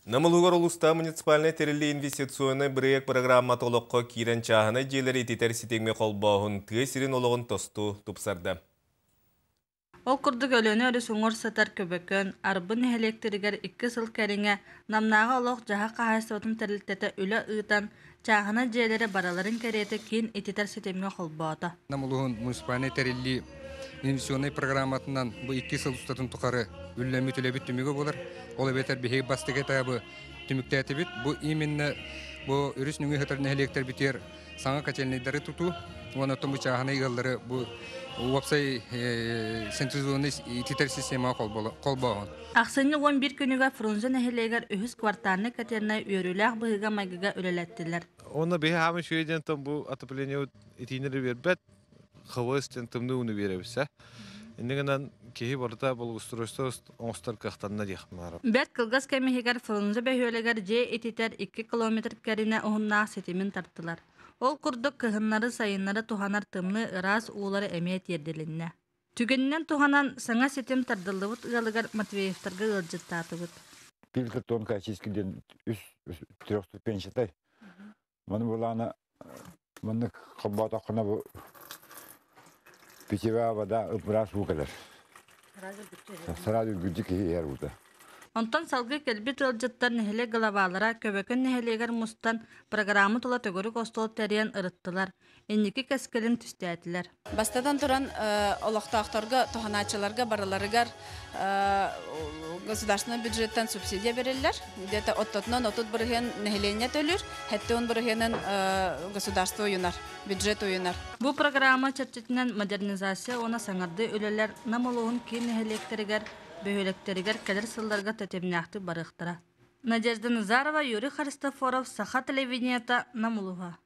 Нам улууһугар улуустааҕы муниципальнай тэриллии инвестиционнай бырайыак программата олоххо киирэн чааһынай дьиэлэри ититэр ситимҥэ холбооһун тыа сирин олоҕун тосту тупсарда. Ол курдук Өлүөнэ өрүс уҥуор сытар Көбөкөн, Арбын нэһилиэктэригэр 2 сыл кэриҥэ Намнааҕы олох-дьаһах хаһаайыстыбатын тэрилтэтэ үлэ ыытан, чааһынай дьиэлэри барыларын кэриэтэ киин ититэр ситимҥэ холбоото. Нам улууһун муниципальнай тэриллии инвестиционнай программатынан бу 2 сыл устатын тухары үллэммит үлэбит түмүгэ буолар. Ол эбэтэр биһиги бастакы этабы түмүктээтибит. Бу именно бу өрүс нөҥүө сытар нэһилиэктэрбитигэр саҥа котельнайдары тутуу уонна оттон бу чааһынай ыаллары бу уопсай централизованный ититэр системаҕа холбооһун. Ахсынньы 11 күнүгэр Фрунзе нэһилиэгэр үһүс квартальнай котельнай үөрүүлээх быһыыга-майгыга үлэлэттилэр. Онно биһи хаамын үчүгэй диэн бу отопление итиинэри биэрбэт, ХВС диэн тымныы ууну биэрэбит. Инньэ гынан киһи барыта благоустройство оҥостор кыахтанна диэх баара. Бэрт кылгас кэм иһигэр Фрунзе бөһүөлэгэр дьиэ ититэр 2 километр кэринэ уһуннаах ситимин тартылар. Ол курдук кыһыннары-сайыннары туһанар тымныы ыраас уулары эмиэ тиэрдилиннэ. Түгэнинэн туһанан саҥа ситим тардыллыбыт ыалыгар Матвеевтарга ыалдьыттаатыбыт. Фильтр тонкой очистки диэн үс трехступенчатай. Маны булаана маннык холбоотоххуна бу питьевая вода ып-ыраас уу кэлэр. Сразу үргүлдьү киһи иһэр уута. Онтон салгыы кэлбит ыалдьыттар нэһилиэк главалара Көбөкөн нэһилиэгэр мустан программа тула төгүрүк остуол тэрийэн ырыттылар, инники кэскилин түстээтилэр. Бастатан туран, олохтоохторго, туһанааччыларга барыларыгар государственный бюджеттан субсидия бериллэр. Где-то оттотунан 30 бырыһыан нэһилиэнньэ төлүүр, 70 бырыһыанын государство уйунар, бюджет уйунар. Бу программа чэрчитинэн модернизация уонна саҥардыы үлэлэр Нам улууһун киин нэһилиэктэригэр, бөһүөлэктэригэр кэлэр сылларга тэтимнээхтик барыахтара. Надежда Назарова, Юрий Христофоров, Саха телевидениета, Нам улууһа.